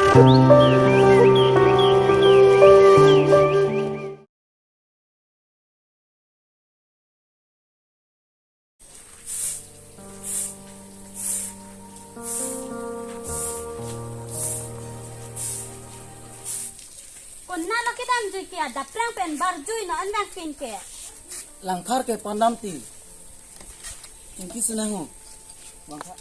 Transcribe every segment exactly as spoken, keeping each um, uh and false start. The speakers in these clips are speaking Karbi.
Konatlo kedamjui ke, adap prang pen barjui non an bang pin ke. Langkhar ke pandam ti. Chingki Sinang ho. Bangkha.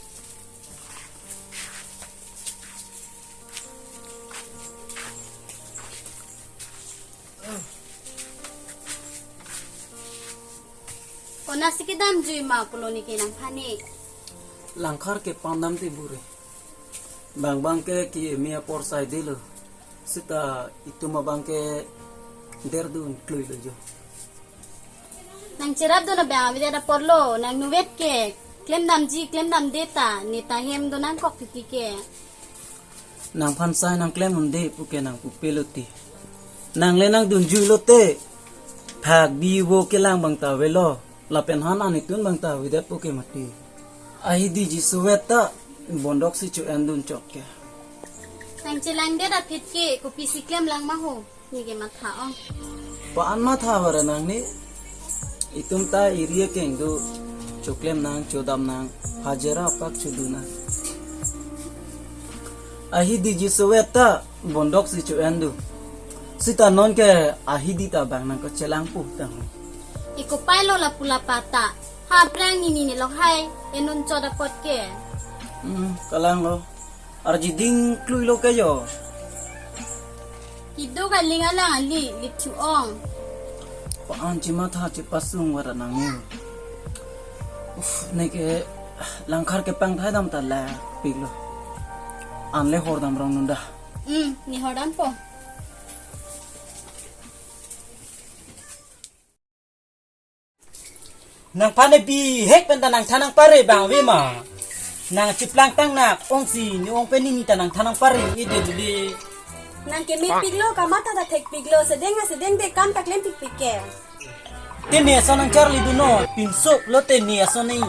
Konatsi kedamjui ma pulo neke nangphan he? Langkhar ke pandam ti bure. Bang bang ke keme apor sai delo. Seta itum abang ke derdun klui lo jo. Nangcherapdun abang avedet aporlo, nang nuvet ke, klemdamji, klemdamde ta, neta hem do nangkok titi ke. Nangphan sai nangklem unde pu ke nangpupe lo ti. Nang le nangdunjui lote. Phak bi vo kelang bang ta avelo. Lapen han an itun bang ta avedet pu ke mati. Ahidi ji suvet ta, bondok si cho-endun chot ke. Nangchelangdet aphi ke, kopisi klemlang ma ho? Neke matha ong. Pa-an matha vare nang ni. Itum ta iri akeng do, choklem nang, chodam nang, hajira apak chodu nang. Ahidi ji suvet ta, bondok si cho-endun. Seta non ke ahidi ta bang nangkachelangpo tang. Iko pailo lapu lapa ta. Ha prang ni ni nelok hai, enun chot apot ke. Hmm, kalang lo. Arji ding klui lo ke jo. Kedo kaling alang ali, lithu ong. Pa-an chematha chepasung vare nang ni. Uf, neke langkhar kepangthai dam ta lapiklo. An le hordam rong nunda. Hmm, ne hordampo. Nangphan ne bihek pen ta nangthan nangpare bang ave ma. Nangcheplangtang nak ongsi ne ong pen nini ta nangthan nangpare ide dule. Nang kemepiklo, kamatha ta thekpiklo, sedeng asedeng de kam ta klempikpik ke. Te ne ason nangcharlidun non, pinso lote ne ason ni.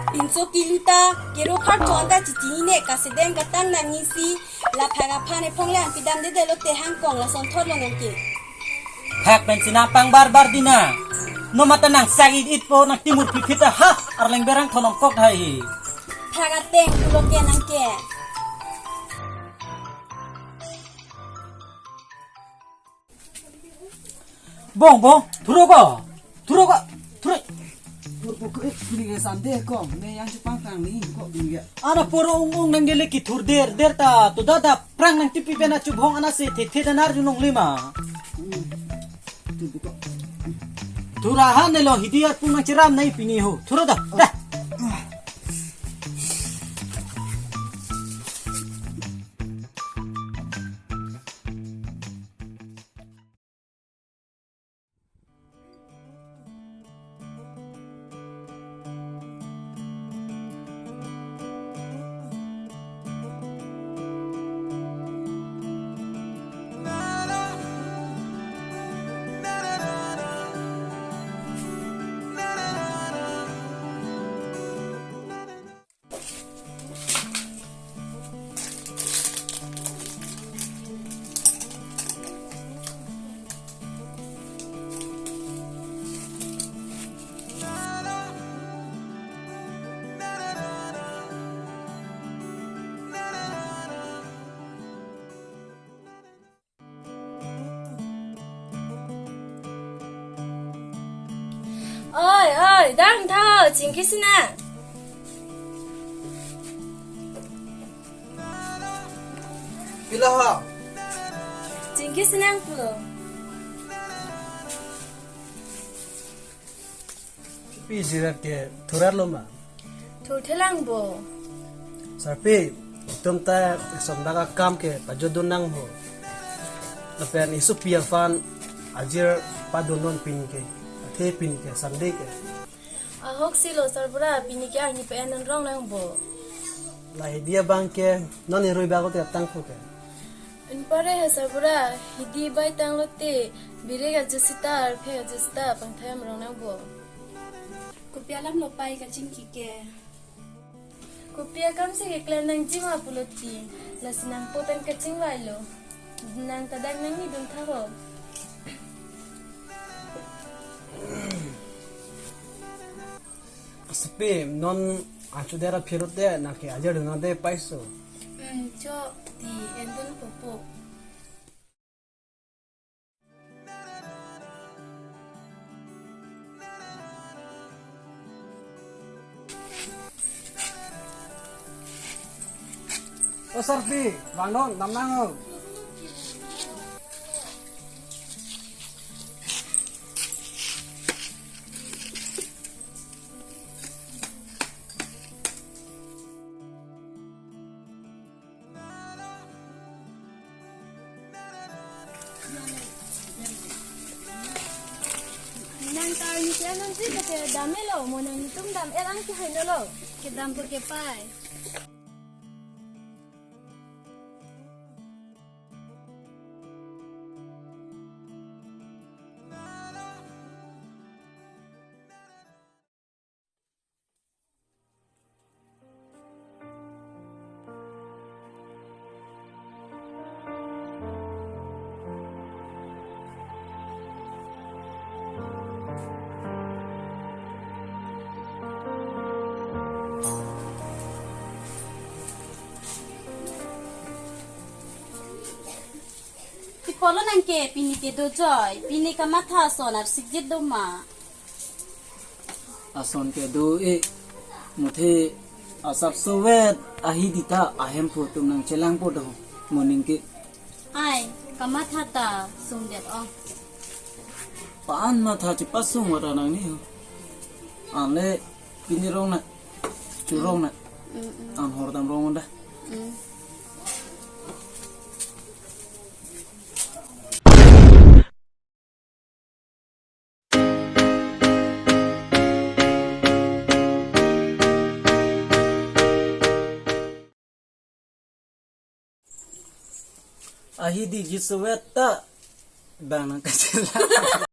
Pinso kilu ta, kero phar chon ta chichinine, kasedeng katang nang nisi, la phak aphan ephong le an pidamdede lote hangkong lason thotlo nang ke. Phak pensi nangpang barbar dina. No mata nang sakit it po nang timur phiphi ta ha, arleng berang thonom kok dhai he. Phak ateng pulo ke nang ke. Bong, bong, thuro ko, thuro ko, thuro. Pur pur ko, eh, pini ke Sunday ko, ne yang chepangtang ni ko pini ke. Ana poro ung ung nang gele kethur derder ta, to dada prang nangtipi pen achubhong ana se thethe danar junong lima. Hmm. Tu buka. Thura ha ne lo hidi arpung nangcheram nai pini ho. Thuro da, da. Oi, oi, dang tho, chingki sina. Pilo ho? Chingki sinang pulo. Pi jirat ke thurat lo ma? Thurthelang bo. Sarpi, itum ta isom daga kam ke pajodun nang ho. Lapen isupi aphan ajir padunnon pini ke. Athe pini ke Sunday ke. Ahok si lo sarbura, pini ke arni pa-en non rong nang bo. La hidi abang ke non irui bago te tang ko ke. Anpare he sarbura, hidi bai tanglote, birek ajo sita, arphe ajo sita, pangthai amrong nang bo. Kopi alam lo pai kachingki ke. Kopi akam si keklem nangji ma pulo ti, lasi nangpo pen kachingvailo. Nang ta dak nangnidun tha ho. Asapi, non achu dera phirot de, nang ke ajar dun de paiso. Hmm, cho ti endun popo. O sarpi, bang dong, dam nang o. Nang ta arni ke anam si ke dam-et lo, mo nanglitum dam-et an ke hai lo lo. Kedam po ke pai. Ti polo nang ke pini ke dojoi, pini kamatha ason arsikjit do ma. Ason ke do e, muthe asapso vet ahi dita ahemphu atum nangchelangpo do, moning ke. Ai, kamatha ta sungdet ong. Pan matha chepasung vara nangni ho. Anle pini rong na, churong na. Mm, mm. An hor dam rong da. Mm. Ahi di ji sowet ta bang nang kachela.